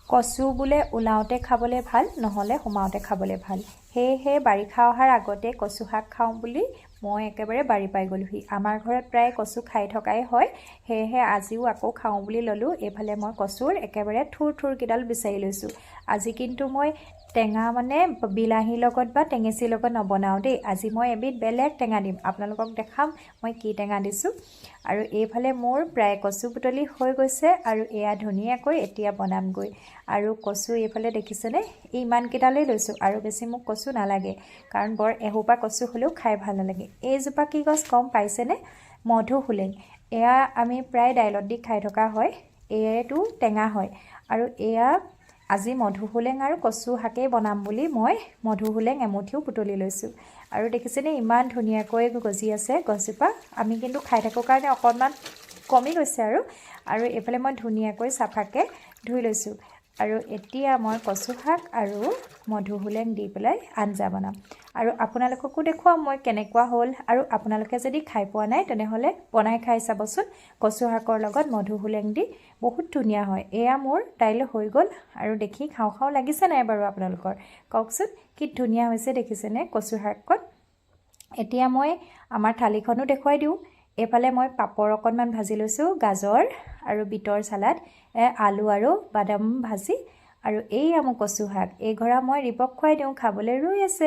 কচু বোলে ওলাওঁতে খাবলৈ ভাল, নহ'লে সোমাওঁতে খাবলৈ ভাল। সেয়েহে বাৰিষা অহাৰ আগতে কচু শাক খাওঁ বুলি মই একেবাৰে বাৰী পাই গ'লোহি। আমাৰ ঘৰত প্ৰায় কচু খাই থকাই হয়, সেয়েহে আজিও আকৌ খাওঁ বুলি ল'লোঁ। এইফালে মই কচুৰ একেবাৰে থুৰ থুৰকেইডাল বিচাৰি লৈছোঁ। আজি কিন্তু মই টেঙা মানে বিলাহীৰ লগত বা টেঙেচিৰ লগত নবনাওঁ দেই। আজি মই এবিধ বেলেগ টেঙা দিম, আপোনালোকক দেখাম মই কি টেঙা দিছোঁ। আৰু এইফালে মোৰ প্ৰায় কচু বুটলি হৈ গৈছে আৰু এয়া ধুনীয়াকৈ এতিয়া বনামগৈ। আৰু কচু এইফালে দেখিছেনে, ইমানকেইডালেই লৈছোঁ আৰু বেছি মোক কচু নালাগে, কাৰণ বৰ এসোপা কচু হ'লেও খাই ভাল নালাগে। এইজোপা কি গছ গম পাইছেনে? মধুসোলেং। এয়া আমি প্ৰায় দাইলত দি খাই থকা হয়। এইটো টেঙা হয়। আৰু এয়া আজি মধুসোলেং আৰু কচু শাকেই বনাম বুলি মই মধুসোলেং এমুঠিও বুটলি লৈছোঁ। আৰু দেখিছেনে, ইমান ধুনীয়াকৈ গজি আছে গছজোপা। আমি কিন্তু খাই থাকোঁ কাৰণে অকণমান কমি গৈছে। আৰু আৰু এইফালে মই ধুনীয়াকৈ চাফাকৈ ধুই লৈছোঁ। আৰু এতিয়া মই কচু শাক আৰু মধুসোলেং দি পেলাই আঞ্জা বনাম আৰু আপোনালোককো দেখুৱাম মই কেনেকুৱা হ'ল। আৰু আপোনালোকে যদি খাই পোৱা নাই, তেনেহ'লে বনাই খাই চাবচোন। কচু শাকৰ লগত মধুসোলেং দি বহুত ধুনীয়া হয়। এয়া মোৰ দাইল হৈ গ'ল আৰু দেখি খাওঁ খাওঁ লাগিছে নাই বাৰু আপোনালোকৰ কওকচোন? কি ধুনীয়া হৈছে দেখিছেনে কচু শাকত? এতিয়া মই আমাৰ থালিখনো দেখুৱাই দিওঁ। এইফালে মই পাপৰ অকণমান ভাজি লৈছোঁ, গাজৰ আৰু বিটৰ চালাড, আলু আৰু বাদাম ভাজি আৰু এইয়া মোৰ কচু শাক। এইঘৰা মই ৰিবক খুৱাই দিওঁ, খাবলৈ ৰৈ আছে।